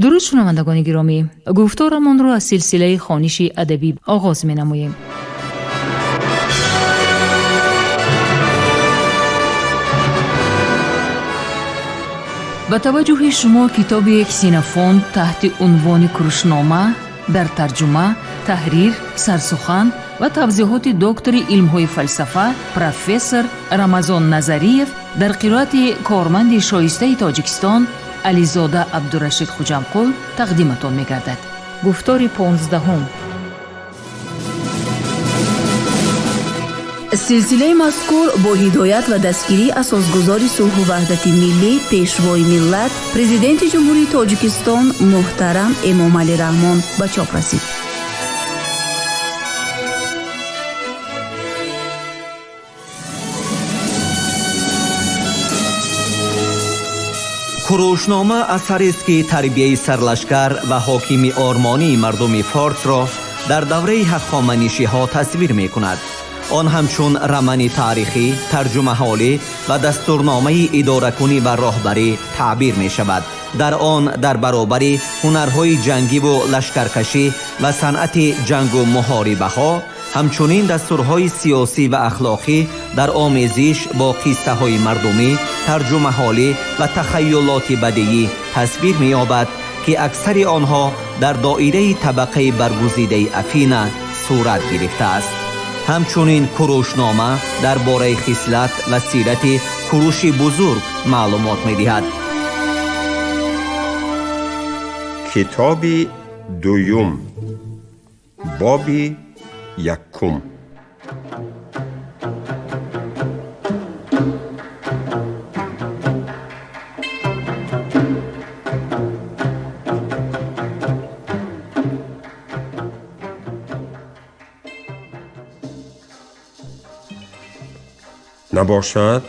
Дуруд, шунавандагони гиромӣ! Гуфторамонро аз силсилаи хониши адабӣ оғоз менамоем. Ба таваҷҷӯҳи шумо китоби Ксенофонт таҳти унвони Курушнома дар тарҷума, таҳрир, сарсухан ва тавзеҳоти доктори илмҳои фалсафа, профессор Рамазон Назариев дар қироати корманди шоистаи Тоҷикистон Ализода Абдурашид Хуҷамқул тақдиматон мегардад. Гуфтори 15-ум. Силсилаи мазкур бо ҳидоят ва дастгирии асосгузори сулҳу ваҳдати миллӣ, пешвои миллат, Президенти Ҷумҳурии Тоҷикистон муҳтарам Эмомалӣ Раҳмон ба чоп расид. Курушнома асарест, ки тарбияи сарлашкар ва ҳокими ормонии мардуми форсро дар давраи ҳахоманишиҳо тасвир мекунад. Он ҳамчун рамани таърихӣ, тарҷумаҳолӣ ва дастурномаи идоракунӣ ва роҳбарӣ таъбир мешавад. Дар он дар баробари ҳунарҳои ҷангиву лашкаркашӣ ва санъати ҷангу муҳорибаҳо, ҳамчунин дастурҳои сиёсӣ ва ахлоқӣ дар омезиш бо қиссаҳои мардумӣ, тарҷумаҳолӣ ва тахайюлоти бадиӣ тасвир меёбад, ки аксари онҳо дар доираи табақаи баргузидаи Афина сурат гирифтааст. Ҳамчунин Курушнома дар бораи хислат ва сирати Куруши Бузург маълумот медиҳад. Китоби дуюм, боби якум. Набошад,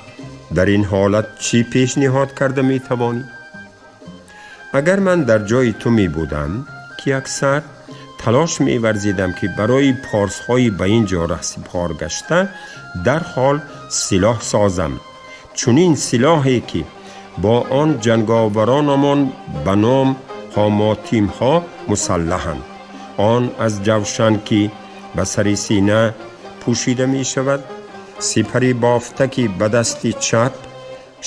дар ин ҳолат чӣ пешниҳод карда метавонӣ? Агар ман дар ҷои ту мебудам, ки аксар талош меварзидам, ки барои порсҳои ба ин ҷо раҳсипор гашта дарҳол силоҳ созам, чунин силоҳе, ки бо он ҷанговаронамон ба ном ҳомотимҳо мусаллаҳанд. Он аз ҷавшан, ки ба сари сина пӯшида мешавад, сипари бофта, ки ба дасти чап,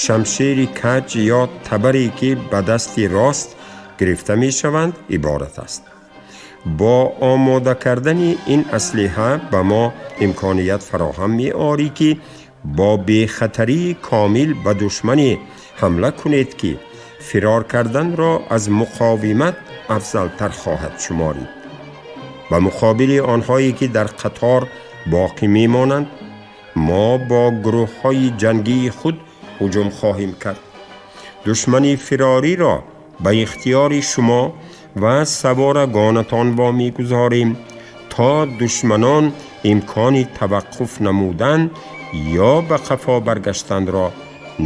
шамшери каҷ ё табаре, ки ба дасти рост гирифта мешаванд, иборат аст. Бо омода кардани ин аслиҳа ба мо имконият фароҳам меорӣ, ки бо бехатарии комил ба душмане ҳамла кунед, ки фирор карданро аз муқовимат афзалтар хоҳад шуморид. Ба муқобили онҳое, ки дар қатор боқӣ мемонанд, мо бо гурӯҳҳои ҷангии худ ҳуҷум хоҳем кард. Душмани фирориро ба ихтиёри шумо ва саворагонатон вомегузорем, то душманон имкони таваққуф намудан ё ба қафо баргаштанро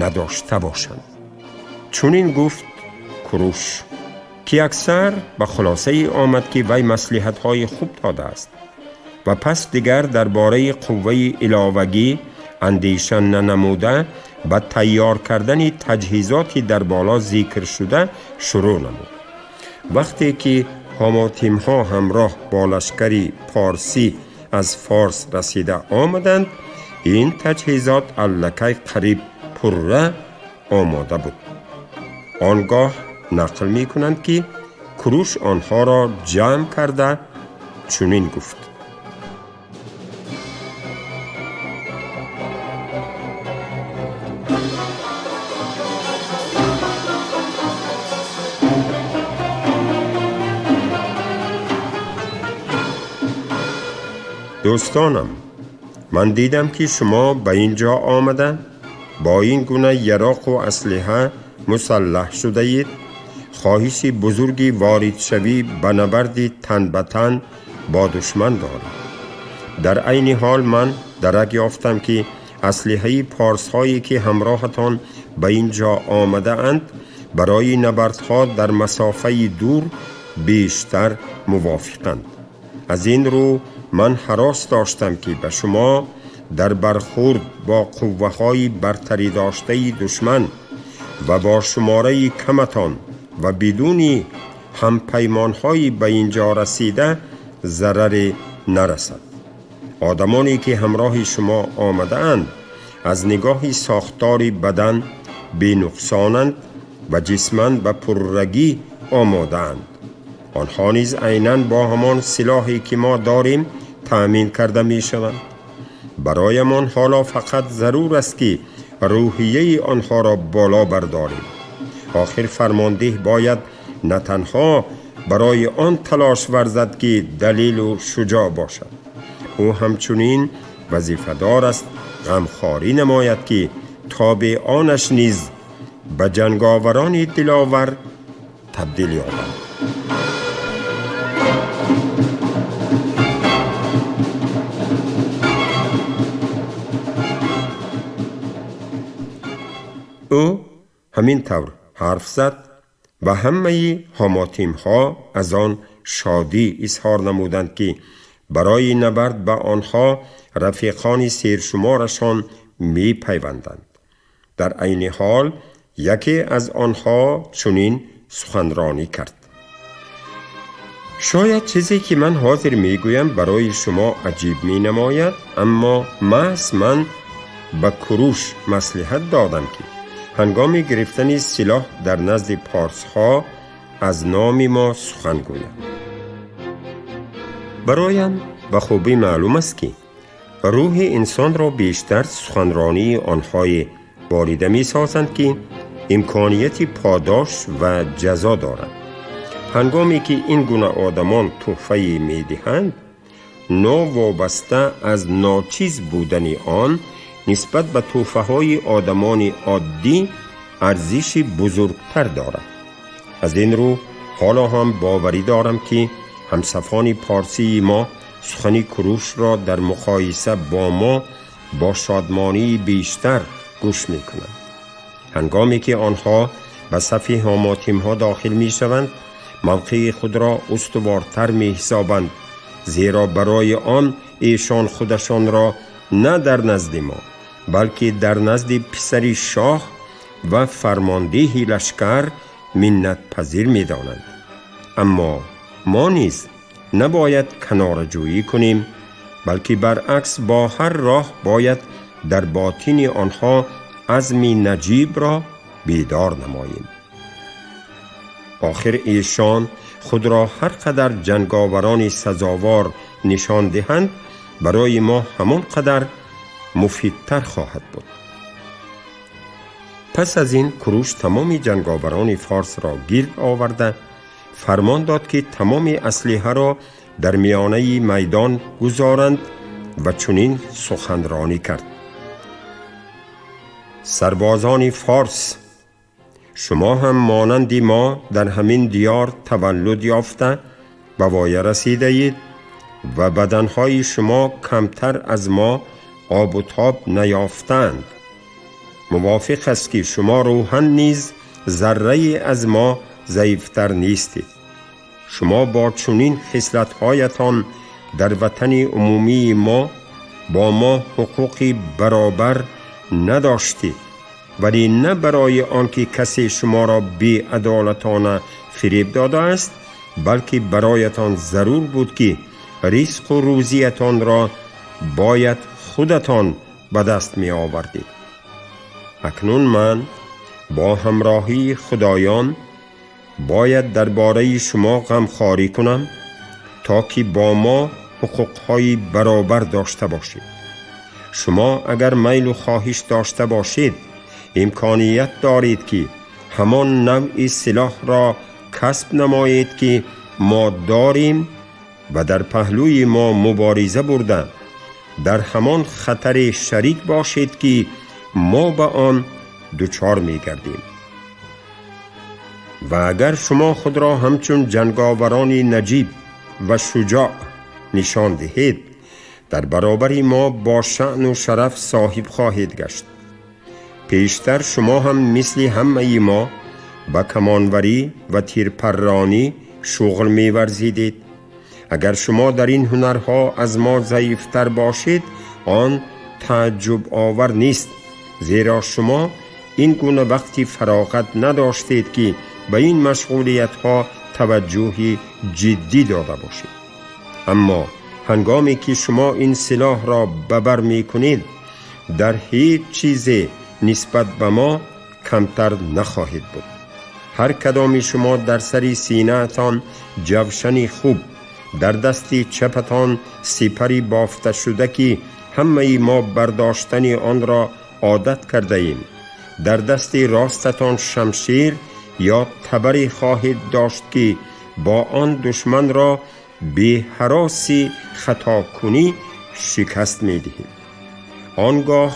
надошта бошанд. Чунин гуфт Куруш, ки аксар ба хулосае омад, ки вай маслиҳатҳои хуб додааст, ва пас дигар дар бораи қувваи иловагӣ андеша нанамуда, ба тайёр кардани таҷҳизоти дар боло зикр шуда шурӯъ намуд. Вақте ки ҳомотимҳо ҳамроҳ бо лашкари порсӣ аз Форс расида омаданд, ин таҷҳизот аллакай қариб пурра омода буд. Он гоҳ нақл мекунанд, ки Куруш онҳоро ҷамъ карда чунин гуфт: Дӯстонам, ман дидам, ки шумо ба ин ҷо омада бо ин гуна яроқу аслиҳа мусаллаҳ шудаед, хоҳиши бузурги воридшавӣ ба набарди тан ба тан бо душман доред. Дар айни ҳол ман дарак ёфтам, ки аслиҳаи порсҳое, ки ҳамроҳатон ба ин ҷо омадаанд, барои набардҳо дар масофаи дур бештар мувофиқанд. Аз ин рӯ ман ҳарос доштам, ки ба шумо дар бархӯрд бо қувваҳои бартарӣ доштаи душман ва бо шумораи каматон ва бидуни Ҳампаймонҳои ба ин ҷо расида зараре нарасад. Одамоне ки ҳамроҳи шумо омадаанд, аз нигоҳи сохтори бадан бенуқсонанд ва ҷисман ба пуррагӣ омодаанд. Онҳо низ айнан бо ҳамон силоҳе ки мо дорем таъмин карда мешаванд. Бароямон ҳоло фақат зарур аст, ки рӯҳияи онҳоро боло бардорем. Охир фармондеҳ бояд на танҳо барои он талош варзад, ки далелу шуҷоъ бошад, ӯ ҳамчунин вазифадор аст ғамхорӣ намояд, ки тобеонаш низ ба ҷанговарони диловар табдил ёбанд. Ӯ ҳамин тавр ҳарф зад ва ҳамаи ҳомотимҳо аз он шодӣ изҳор намуданд, ки барои набард ба онҳо рафиқони сершуморашон мепайванданд. Дар айни ҳол яке аз онҳо чунин суханронӣ кард: шояд чизе ки ман ҳозир мегӯям, барои шумо аҷиб менамояд, аммо маҳз ман ба Куруш маслиҳат додам, ки ҳангоми гирифтани силоҳ дар назди порсҳо аз номи мо сухан гӯяд. Бароям ба хубӣ маълум аст, ки рӯҳи инсонро бештар суханронии онҳое ворида месозанд, ки имконияти подош ва ҷазо доранд. Ҳангоме ки ин гуна одамон тӯҳфае медиҳанд, новобаста аз ночиз будани он нисбат ба тӯҳфаҳои одамони оддӣ арзиши бузургтар дорад. Аз ин рӯ ҳоло ҳам боварӣ дорам, ки ҳамсафони порсии мо сухани Курушро дар муқоиса бо мо бо шодмонии бештар гӯш мекунанд. Ҳангоме ки онҳо ба сафи ҳомотимҳо дохил мешаванд, мавқеи худро устувортар меҳисобанд, зеро барои он эшон худашонро на дар назди мо, балки дар назди писари шоҳ ва фармондеҳи лашкар миннатпазир медонанд. Аммо мо низ набояд канораҷӯӣ кунем, балки баръакс бо ҳар роҳ бояд дар ботини онҳо азми наҷибро бедор намоем. Охир эшон худро ҳар қадар ҷанговарони сазовор нишон диҳанд, барои мо ҳамон қадар муфидтар хоҳад буд. Пас аз ин Куруш тамоми ҷанговарони форсро гирд оварда фармон дод, ки тамоми аслиҳаро дар миёнаи майдон гузоранд ва чунин суханронӣ кард: сарбозони форс, шумо ҳам монанди мо дар ҳамин диёр таваллуд ёфта ба воя расидаед ва баданҳои шумо камтар аз мо обу тоб наёфтаанд. Мувофиқ аст, ки шумо рӯҳан низ заррае аз мо заифтар нестед. Шумо бо чунин хислатҳоятон дар ватани умумии мо бо мо ҳуқуқи баробар надоштед, вале на барои он ки касе шуморо беадолатона фиреб додааст, балки бароятон зарур буд, ки ризқу рӯзиятонро бояд худатон ба даст меовардед. Акнун ман бо ҳамроҳии худоён бояд дар бораи шумо ғамхорӣ кунам, то ки бо мо ҳуқуқҳои баробар дошта бошед. Шумо агар майлу хоҳиш дошта бошед, имконият доред, ки ҳамон навъи силоҳро касб намоед, ки мо дорем, ва дар паҳлӯи мо мубориза бурда дар ҳамон хатаре шарик бошед, ки мо ба он дучор мегардем. Ва агар шумо худро ҳамчун ҷанговарони наҷиб ва шуҷоъ нишон диҳед, дар баробари мо бо шаъну шараф соҳиб хоҳед гашт. Пештар шумо ҳам мисли ҳамаи мо ба камонварӣ ва тирпарронӣ шуғл меварзидед. Агар шумо дар ин ҳунарҳо аз мо заифтар бошед, он тааҷҷубовар нест, зеро шумо ин гуна вақти фароғат надоштед, ки ба ин машғулиятҳо таваҷҷӯҳи ҷиддӣ дода бошед. Аммо ҳангоме ки шумо ин силоҳро ба бар мекунед, дар ҳеҷ чизе нисбат ба мо камтар нахоҳед буд. Ҳар кадоми шумо дар сари синаатон ҷавшани хуб, дар дасти чапатон сипари бофташуда, ки ҳамаи мо бардоштани онро одат кардаем, дар дасти ростатон шамшер ё табаре хоҳед дошт, ки бо он душманро беҳароси хатокунӣ шикаст медиҳед. Он гоҳ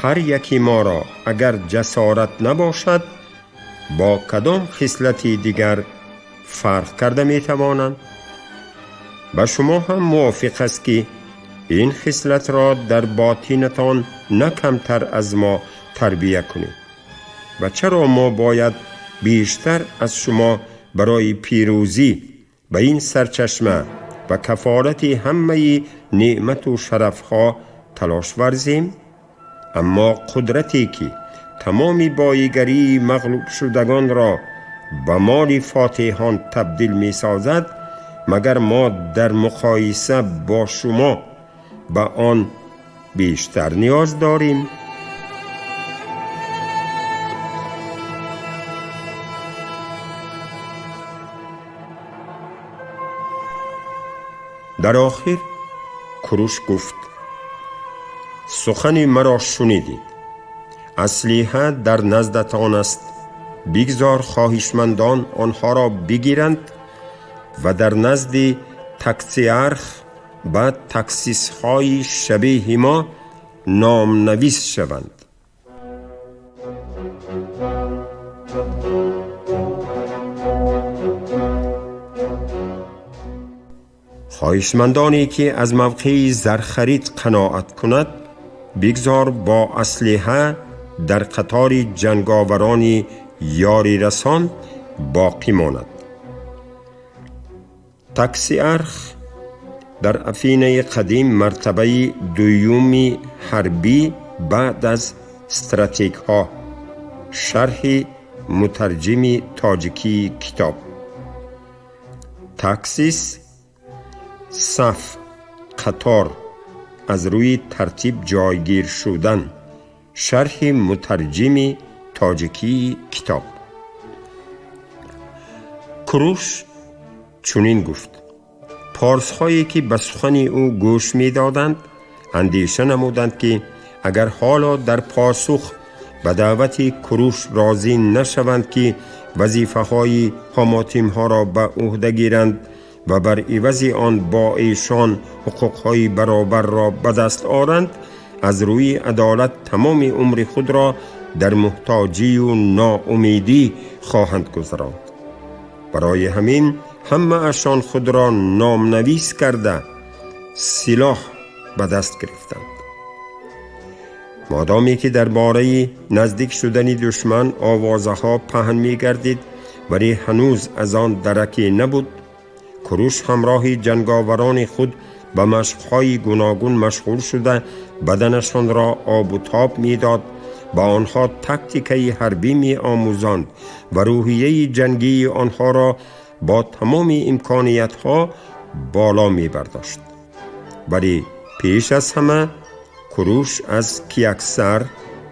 ҳар яки моро агар ҷасорат набошад, бо кадом хислати дигар фарқ карда метавонанд? Ба шумо ҳам мувофиқ аст, ки ин хислатро дар ботинатон на камтар аз мо тарбия кунед. Ва чаро мо бояд бештар аз шумо барои пирӯзӣ ба ин сарчашма ва кафолати ҳамаи неъмату шарафҳо талош варзем? Аммо қудрате ки тамоми боигарии мағлубшудагонро ба моли фотеҳон табдил месозад, магар мо дар муқоиса бо шумо ба он бештар ниёз дорем? Дар охир Куруш гуфт: сухани маро шунидед. Аслиҳа дар наздатон аст. Бигзор хоҳишмандон онҳоро бигиранд ва дар назди таксиарх ба таксисҳои шабеҳи мо номнавис шаванд. Хоҳишмандоне ки аз мавқеи зархарид қаноат кунад, бигзор бо аслиҳа дар қатори ҷанговарони ёрирасон боқӣ монад. Таксиарх дар Афинаи қадим мартабаи дуюми ҳарбӣ баъд аз стратегҳо. Шарҳи мутарҷими тоҷикии китоб. Таксис саф, қатор, аз рӯи тартиб ҷойгир шудан. Шарҳи мутарҷими тоҷикии китоб. Куруш чунин гуфт: порсҳое ки ба сухани ӯ гӯш медоданд, андеша намуданд, ки агар ҳоло дар посух ба даъвати Куруш розӣ нашаванд, ки вазифаҳои ҳомотимҳоро ба ӯҳда гиранд ва бар ивази он бо эшон ҳуқуқҳои баробарро ба даст оранд, аз рӯи адолат тамоми умри худро дар муҳтоҷию ноумедӣ хоҳанд гузаронд. Барои ҳамин ҳамаашон худро номнавис карда силоҳ ба даст гирифтанд. Модоме ки дар бораи наздик шудани душман овозаҳо паҳн мегардид, вале ҳанӯз аз он дараке набуд, Куруш ҳамроҳи ҷанговарони худ ба машқҳои гуногун машғул шуда, баданашонро обу тоб медод, ба онҳо тактикаи ҳарбӣ меомӯзонд ва рӯҳияи ҷангии онҳоро бо тамоми имкониятҳо боло мебардошт. Вале пеш аз ҳама Куруш аз Кияксар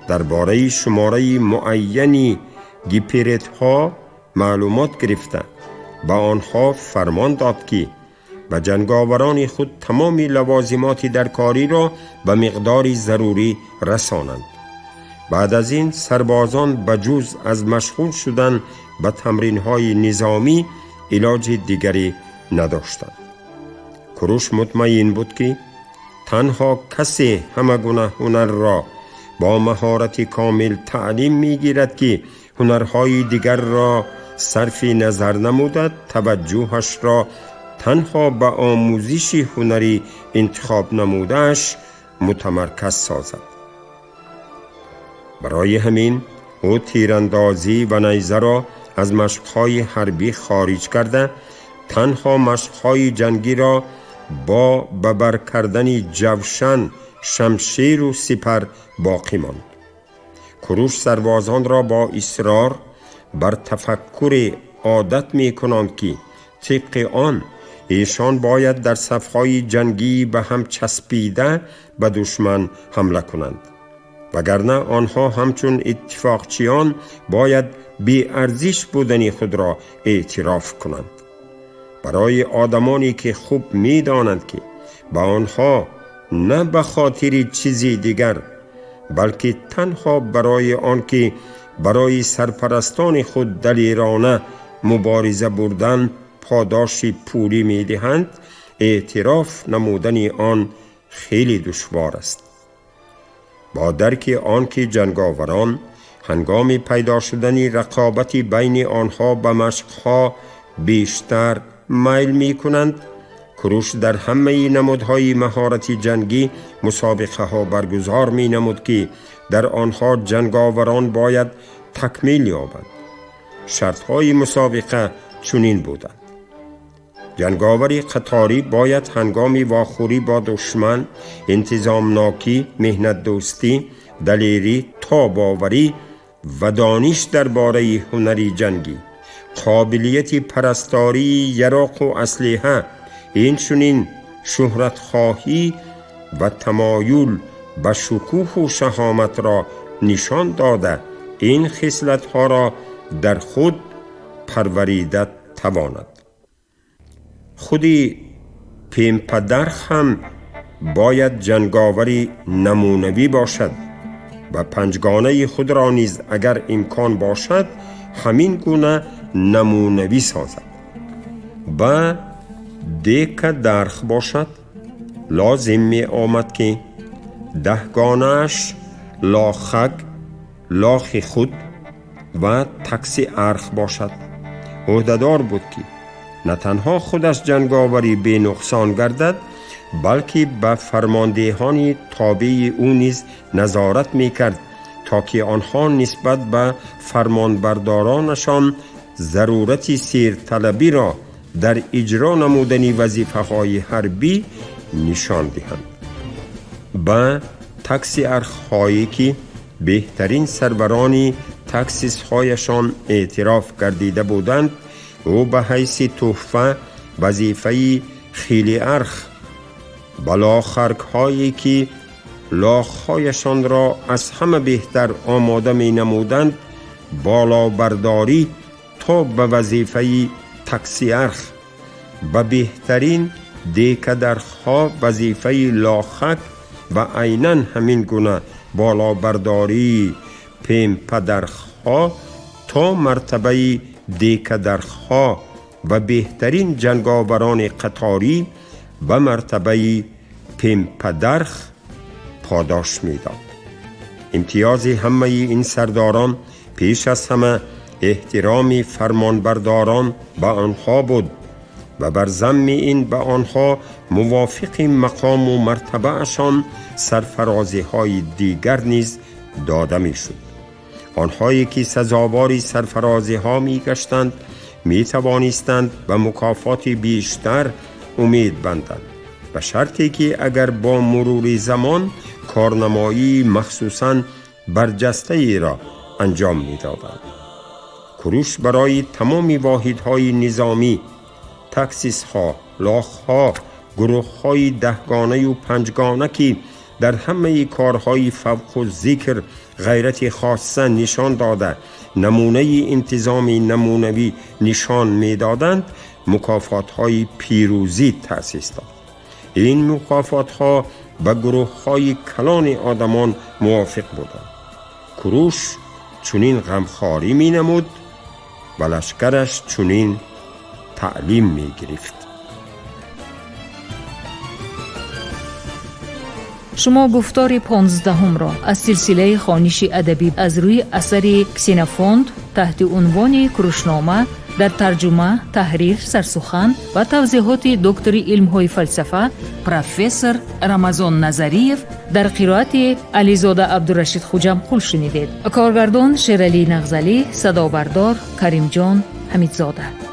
дар бораи шумораи муайяни гиперетҳо маълумот гирифта, ба онҳо фармон дод, ки ба ҷанговарони худ тамоми лавозимоти даркориро ба миқдори зарурӣ расонанд. Баъд аз ин сарбозон ба ҷуз аз машғул шудан ба тамринҳои низомӣ илоҷи дигаре надоштанд. Куруш мутмаин буд, ки танҳо касе ҳама гуна ҳунарро бо маҳорати комил таълим мегирад, ки ҳунарҳои дигарро сарфи назар намуда, таваҷҷӯҳашро танҳо ба омӯзиши ҳунари интихоб намудааш мутамарказ созад. Барои ҳамин ӯ тирандозӣ ва найзаро аз машқҳои ҳарбӣ хориҷ карда, танҳо машқҳои ҷангиро бо ба бар кардани ҷавшан, шамшеру сипар боқӣ монд. Куруш сарбозонро бо исрор бар тафаккури одат мекунанд, ки тибқи он эшон бояд дар сафҳои ҷангӣ ба ҳам часпида ба душман ҳамла кунанд, вагарна онҳо ҳамчун иттифоқчиён бояд беарзиш будани худро эътироф кунанд. Барои одамоне ки хуб медонанд, ки ба онҳо на ба хотири чизи дигар, балки танҳо барои он ки барои сарпарастони худ далерона мубориза бурдан подоши пулӣ медиҳанд, эътироф намудани он хеле душвор аст. Бо дарки он ки ҷанговарон ҳангоми пайдо шудани рақобати байни онҳо ба машқҳо бештар майл мекунанд, Куруш дар ҳамаи намудҳои маҳорати ҷангӣ мусобиқаҳо баргузор менамуд, ки дар онҳо ҷанговарон бояд такмил ёбанд. Шартҳои мусобиқа чунин буданд: ҷанговари қаторӣ бояд ҳангоми вохӯрӣ бо душман интизомнокӣ, меҳнатдӯстӣ, далерӣ, тобоварӣ ва дониш дар бораи ҳунари ҷангӣ, қобилияти парастории яроқу аслиҳа, инчунин шӯҳратхоҳӣ ва тамоюл ба шукӯҳу шаҳоматро нишон дода, ин хислатҳоро дар худ парварида тавонад. Худи пемпадарх ҳам бояд ҷанговари намунавӣ бошад ва панҷгонаи худро низ, агар имкон бошад, ҳамин гуна намунавӣ созад. Ба декадарх бошад, лозим меомад, ки даҳгонааш лохак, лохи худ ва такси арх бошад. Ӯҳдадор буд, ки на танҳо худаш ҷанговари бенуқсон гардад, балки ба фармондеҳони тобеи ӯ низ назорат мекард, то ки онҳо нисбат ба фармонбардоронашон зарурати серталабиро дар иҷро намудани вазифаҳои ҳарбӣ нишон диҳанд. Ба таксиархҳое, ки беҳтарин сарварони таксисҳояшон эътироф гардида буданд, ӯ ба ҳайси тӯҳфа вазифаи хелиарх, ба лохаргҳое, ки лохҳояшонро аз ҳама беҳтар омода менамуданд, болобардорӣ то ба вазифаи таксиарх, ба беҳтарин декадархҳо вазифаи лохак ва айнан ҳамин гуна болобардории пемпадархҳо то мартабаи декадархҳо ва беҳтарин ҷанговарони қаторӣ ба мартабаи пемпадарх подош медод. Имтиёзи ҳамаи ин сардорон пеш аз ҳама эҳтироми фармонбардорон ба онҳо буд ва бар замми ин ба онҳо мувофиқи мақому мартабаашон сарфарозиҳои дигар низ дода мешуд. Онҳое ки сазовори сарфарозиҳо мегаштанд, метавонистанд ба мукофоти бештар умед банданд, ба шарте ки агар бо мурури замон корнамоии махсусан барҷастаеро анҷом медоданд. Куруш барои тамоми воҳидҳои низомӣ, таксисҳо, лохҳо, гурӯҳҳои даҳгонаю панҷгона, ки дар ҳамаи корҳои фавқу зикр ғайрати хосса нишон дода, намунаи интизоми намунавӣ нишон медоданд, мукофотҳои пирӯзӣ таъсис дод. Ин мукофотҳо ба гурӯҳҳои калони одамон мувофиқ буданд. Куруш чунин ғамхорӣ менамуд ва лашкараш чунин таълим мегирифт. Шумо гуфтори 15-ҳумро аз силсилаи хониши адабӣ аз рӯи асари Ксенофонт таҳти унвони Курушнома дар тарҷума, таҳрир, сарсухан ва тавзеҳоти доктори илмҳои фалсафа, профессор Рамазон Назариев дар қироати Ализода Абдурашид Хуҷамқул шунидед. Коргардон Шералӣ Нағзалӣ, садобардор Каримҷон Ҳамидзода.